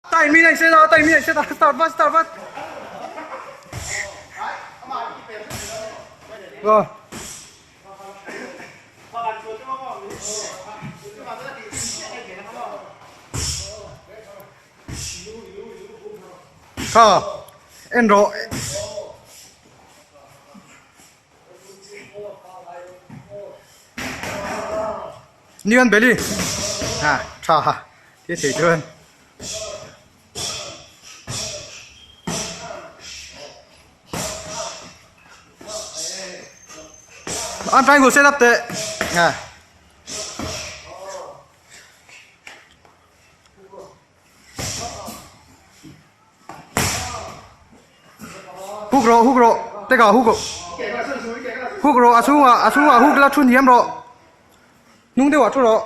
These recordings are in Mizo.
Time in a inset a, time in a inset a, start vat start vat. Go. Kha en rawh. Nian beli ha tha ha thil thei chuan an triangle set up teh ha. Huk rawh huk rawh teka huk rawh huk rawh a chhungah a chhungah huk la thu hniam rawh hnung deuhah thu rawh.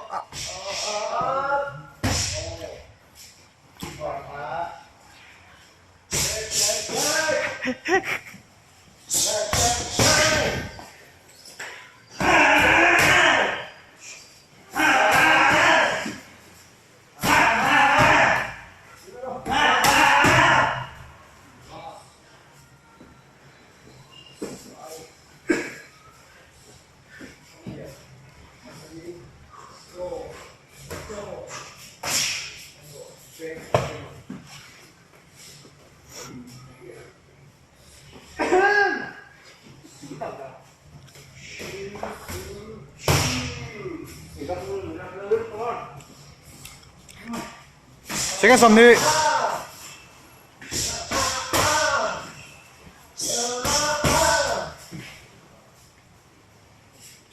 Second 20.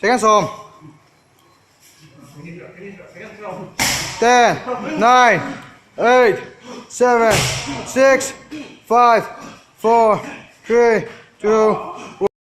Second 10. 10, 9, 8, 7, 6, 5, 4, 3, 2, 1.